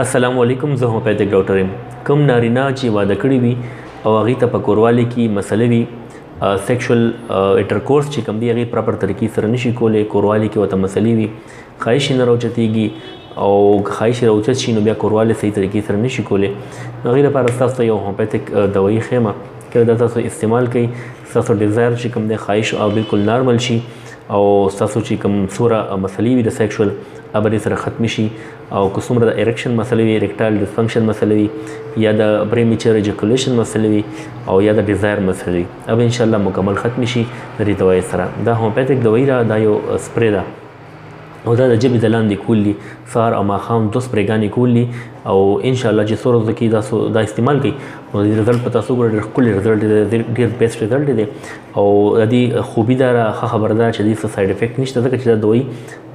السلام علیکم، زه هومیوپیتک ډاکټر یم. کوم نارینه چې واده کړی وي او هغې ته په کوروالی کې مسله وي، سیکشوال انټرکورس چې کوم دی هغې پراپر طریقې سره نشي کولی، کوروالی کې ورته مسلې وي، خواهش یې نه راوچتېږي او که خواهش یې راوچت شي نو بیا کوروالی صحیح طریقې سره نشي کولی، نو هغې لپاره ستاسو ته یو هومیوپیتک دوایي ښیم. کله دا تاسو استعمال کړئ، ستاسو ډیزایر چې کوم دی خواهش او بالکل نارمل شي او ستاسو چې کوم څومره مسلې وي د سیکشوال هغه به دې سره ختمې شي. او که څومره د اریکشن مسلې وي، اریکټایل ډسفنکشن مسلې وي، یا د پریمیچر ایجاکولیشن مسلې وي او یا د ډیزایر مسلې وي، هغه به انشاءالله مکمل ختمې شي د دې دوایي سره. دا هومیوپیتک دوایي ده، دا یو سپری ده او دا د ژبې د لاندې کول دي، سهار او ماښام دوه سپریګانې کول دي او انشاءالله چې څو ورځو کې دا استعمال کړئ نو د دې رزلټ په تاسو وګورئ، ډېر ښکلی رزلټ دی، ډېر بیسټ رزلټ دی. او د دې خوبي دا ښه خبره ده چې د دې څه سایډ افیکټ نشته، ځکه چې دا دوایي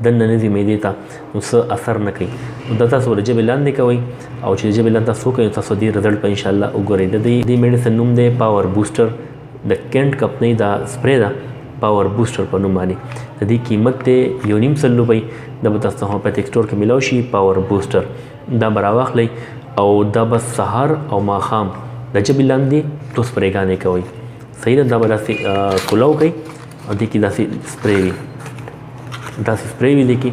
دننه نه ځي معدې ته، نو څه اثر نه کوي. نو دا تاسو د ژبې لاندې کوئ او چې د ژبې لاندې تاسو وکړئ نو تاسو دې رزلټ په انشاءالله وګورئ. د دې میډیسن نوم دی پاور بوسټر، د کینټ کمپنۍ دا سپری ده، پاور بوسټر په نوم باندې. د دې قیمت دی 1.5 روپۍ. دا به تاسو ته هومیوپیتک سټور کې میلاو شي. پاور بوسټر دا به راواخلئ او دا به سهار او ماښام د ژبې لاندې دوه سپریګانې کوئ. صحیح ده، دا به داسې کولاو کوئ او دې کې داسې سپری وي، داسې سپری وي دې کې،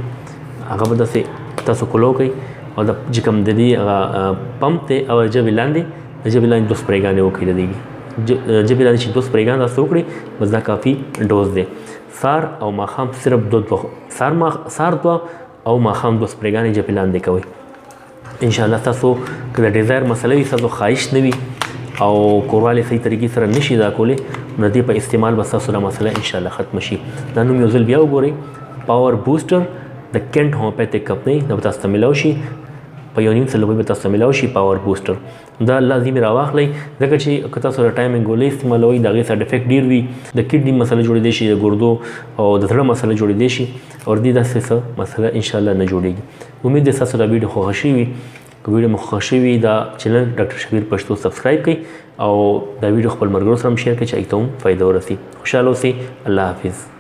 هغه به داسې تاسو کولاو کوئ او د چې کوم د دې هغه پمپ دی او ژبې لاندې، د ژبې لاندې دوه سپریګانې وکړئ. د دې ژبې لاندې چې دوه سپریګان تاسو وکړئ بس دا کافي ډوز دی. سهار او ماښام صرف دوه دوه، سهار دوه او ماښام دوه سپریګانې ژبې لاندې کوئ. انشاءالله تاسو که د ډیزایر مسله وي، ستاسو خواهش نه وي او کوروالی صحیح طریقې سره نشي دا کولی، نو د دې په استعمال به ستاسو دا مسله انشاءالله ختمه شي. دا نوم یو ځل بیا وګورئ، پاور بوسټر د کینټ هومیوپیتک کمپنۍ، دا به تاسو ته میلاو شي په 1.5 روپۍ به تاسو ته میلاو شي پاور بوسټر. دا لازم راواخلئ، ځکه چې که تاسو د ټایمینګ ګولۍ استعمالوئ د هغې سایډ افیکټ ډېر وي، د کډني مسله جوړېدی شي، د ګردو او د زړه مسله جوړېدی شي او د دې داسې څه مسله انشاءالله نه جوړېږي. امید دی ستاسو دا ویډیو خوښه شوې وي. که ویډیو مو خوښه شوې وي دا چینل ډاکټر شبیر پښتو سبسکرایب کړئ او دا ویډیو خپل ملګرو سره هم شیر کړئ چې هغوی ته هم فایده ورسي. خوشحاله اوسئ. الله حافظ.